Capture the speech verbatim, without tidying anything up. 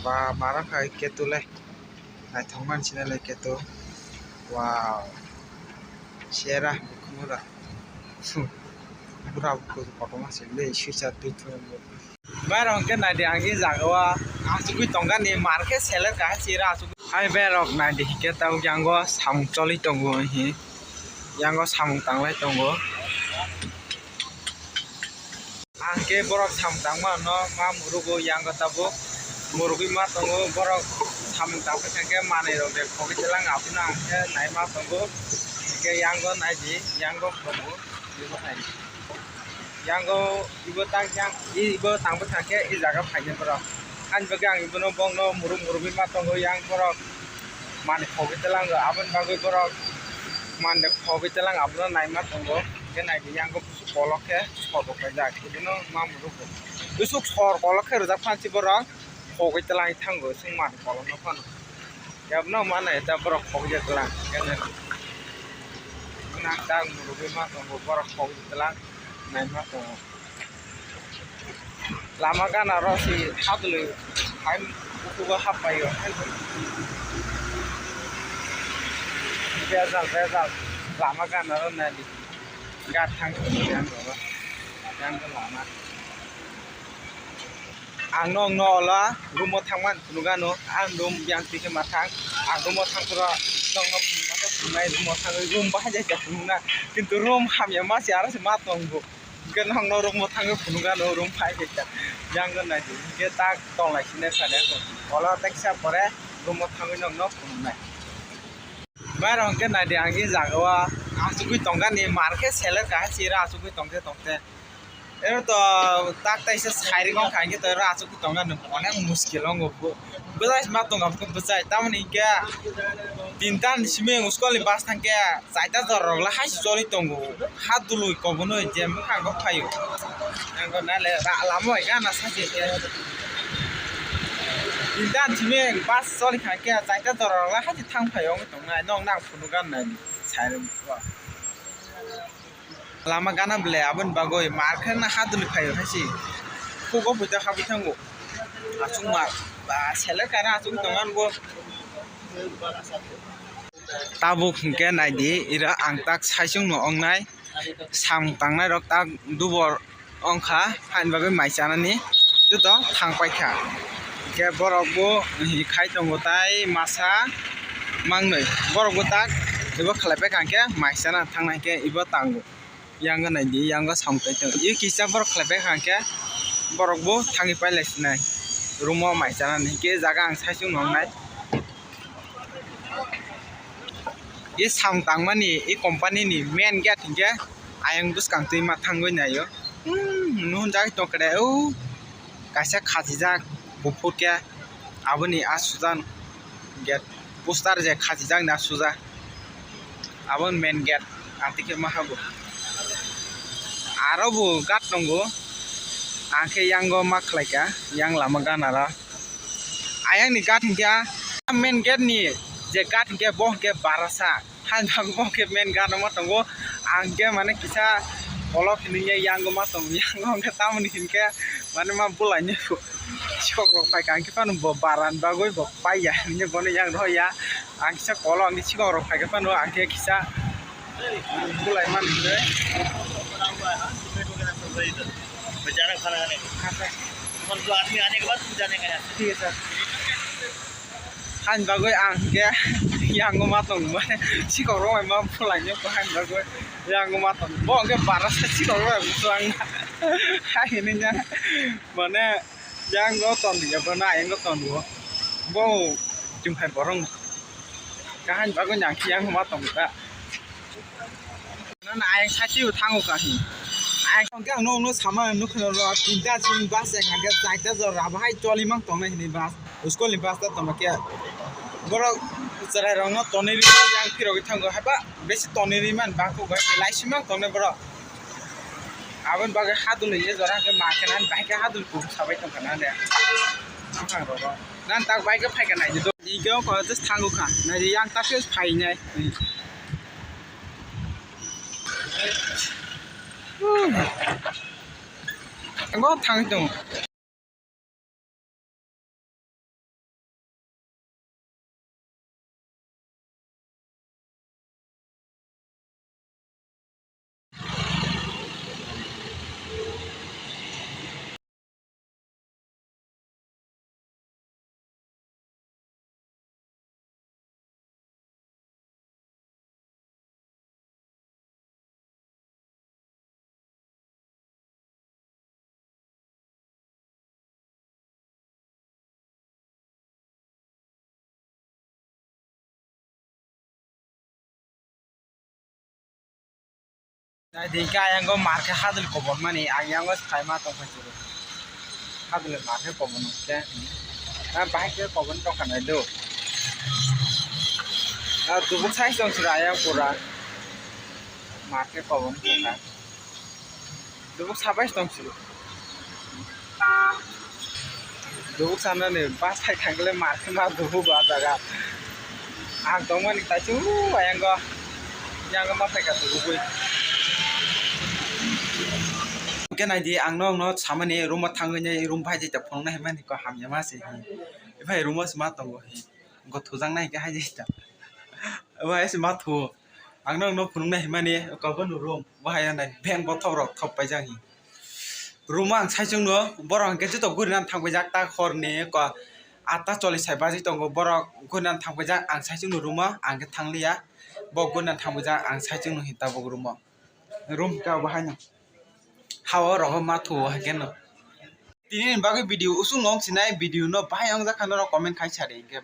Ba, mara khai keto le. Naithok man sina le keto. Wow. Sera, bukhumura. Bura bukhu kotorma se le, sisa twi thung. Bai rok hwnkhe naidi ang e jaga o achugwi tongkha ni mar khe seler kaha sira achugwi. Hai bai rok naidi hwnkhe tabuk yango samung choli tongo hi. Yango samung tanglai tongo. Ang khe borok samung tangma no ma murugo yango tabuk. Murugwi ma tongo borok samung tangpai thangkhe manwi rok de khogwi telang abono ang khe naima tongo. Hwnkhe yango naidi yango tongo. Yango ibo tang yang, i-, ibo tang bwkha khe i jaga phainai borok. Ani bagwi ang ibono bongno muruk murugwi ma tongo yang borok. Manwi khogwi telango, aboni bagwi borok manwi khogwi telang abono naima tongo. Hwnkhe naidi yango busu kolok khe sor rok kaijak, ibono ma murugo. Busu sor kolok khe rwjak phansi borok khogwi telangwi thango, chwng manwi kolokno phano. Kebono ma nai ta borok khogwi telang. Kene nang ta murugwi ma tongo, borok khogwi telang naima tongo. Lama gana ro si hadwlwi hai bukugo happaio. Bejal, bejal. Lama gana ro nadi. Gat thang yang ro. Yang lama. Ang nokno ola room o thangmani phunukgano, ang room yang twi khe ma thang, ang room o thang phuru nokno phunukma khe phunuknai, room o thangwi room bahai jai khe phunukna, kintu room hamya ma se aro se ma tongo, hwnkhe nokno room o thangwi phunukgano, room phai khe yang nai di, hwnkhe tak tonglai sinai sani, ola teksa pore room o thangwi nokno phunuknai. Bai rok hwnkhe nai di, ang e jaga o achugwi tongkha ni, mar khe seler kaha se ro achugwi tongte tongte. Ero to tak taisa sai rikong kha, hwnkhe to ero achugwi tongna no onek muskil wngo. Bwsai ma tong kha bwsai, tamoni hwnkhe tinta ni simi school ni bus thangkhe chaita jora rok le hai se choli tongo. Hadwlwi kobonwi je bwkhang rok phaio. Ang ko nale lama bai gana sachi khe. Tinta ni simi bus choli kha khe chaita jora rok le hai se thang phaio wngwi tongnai. Nokno ang phunuk gana nai sai rwngkha. Lama gana ble aboni bagwi mar khe na hadwlwi phaio hai se. Khugo buita habwi thango. Achukma ba seler kaina achugwi tongmani bo. Tabuk hwnkhe naidi ira ang tak saichung no wngnai. Samung tangnai rok tak dubor wngkha, haini bagwi mai chanani joto thang paikha. Hwnkhe borok bo khai tongo tai masa mangnwi. Borok bo tak ebo khlai paikha hwnkhe mai chana thangnai hwnkhe ebo tango. Yang nai di, yang samung tai tongo. I kisa borok khlai paikha hwnkhe borok bo thangwi pailai sinai room o mai chanani. Hwnkhe jaga ang saichung no wngnai. I samung tangmani i company ni main gate hwnkhe ayang bwskang twi ma thangwi naio. Hmm, nuhun jagwi tongkhe de, o kaisa khachijak buphur khe aboni a sujan gate poster je khachijak ni a suja aboni main gate atwi khe ma habo. Aro bo gate tongo, ang khe yango ma khlaikha, yang lama ganaro. Ayang ni gate hwnkhe a main gate ni je gate hwnkhe bo hwnkhe barasa. Haino bo hwnkhe main gate o ma tongo. Ang khe mane kisa kolok hinwi yango ma tongo. Yango hwnkhe tamoni hinkhe mane ma bulainai sikhok rok phaikha, ang khe phano bo baran bagwi bo paiya hinwi bono yang rohorya. Ang kisa kolok hwnkhe sikhok rok phaikhe phano ang khe kisa bulai man hinwi. Becharan khana khane. Acha. Tuman jo aadmi aane ke baad tum jane ka. Thik hai sir. Haini bagwi ang khe yango ma tong mane sikhok rok bai ma bulainai haini bagwi yango ma tong bo hwnkhe bara se sikhok rok bai bwswk ang hai hinwi mane yango tong ya bo na yango tong bo bo chwng phai borok kaham bagwi nang khe yango ma tong ta. Nana ayang sati o thango kahi. Ayang hwnkhe ang nokno sama nukha noro tinta chini bus ek hwnkhe chaita jora bahai choli mang tongnai hinwi bus. School ni bus ta tongma khe borok chwrai rokno tonwi rw yang phirogwi thango haiba besi tonwi rw man bangkuk bai khe laisi mang tongnai borok. Aboni bagwi hadwlwi ye jora hwnkhe ma khe nang bai khe hadwlwi kubu sabai tongkha nang de. Buphang rogo. Nang tak bai khe phaikha naidi do. Hwnkhe o kora just thango kha. Naidi yang tak khe phainai. Ang bo thangwi tongo. Nai di khe ayang go mar khe hadul kobor mani, ang yang go sai ma tong phai chwrwi. Hadul mar khe kobor no khe. Na bahai khe kobor tong kha nai do. Na dubuk sai tong chwrwi ayang pura. Mar khe kobor tong kha. Dubuk sabai tong chwrwi. Dubuk sanani bus hai thangkhle mar khe ma dubuk o jaga. Ang tongmani kaisa o ayang go. Yang ma phaikha dubugwi. Hwnkhe naidi ang no, no samani room o thangwi nai room bai jai ta phunuknai hwnmani kok hamya ma se hi. Ephai room o se ma tongo hi. Go thujaknai hwnkhe hai jai ta. Ephai se ma thu. Ang no, no phunuknai hwnmani kok bo no room. Bo hai nai bank bothop rok thop paijak hi. Room o ang saichung no borok hwnkhe joto gurinan thangpaijak ta horni ko atta chollish sai baji tongo borok gurinan thangpaijak ang saichung no room o ang khe thangliya bo gurinan thangpaijak ang saichung no hi tabuk room o room ka bo haino ha o rogo ma thu o haikhe no tini ni bagwi video usung no wng sinai video no bahai wng jak kha norok comment khai sadi hinkhe.